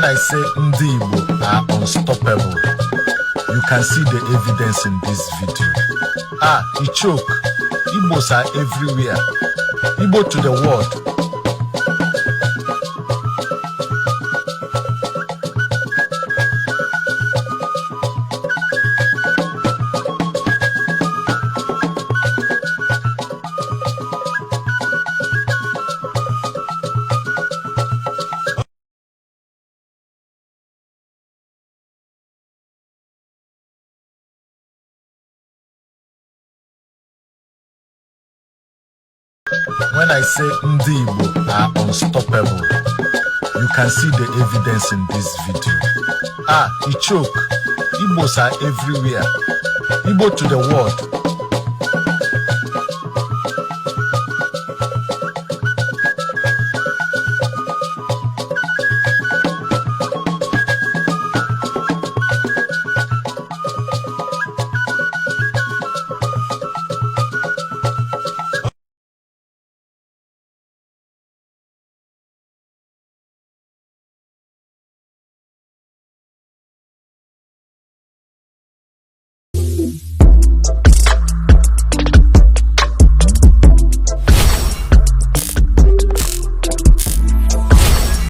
When I say Ndị Igbo are unstoppable, you can see the evidence in this video. Ah, e choke. Igbos are everywhere. Igbo to the world. When I say Ndị Igbo are unstoppable, you can see the evidence in this video. Ah, e choke. Igbos are everywhere. Igbo to the world.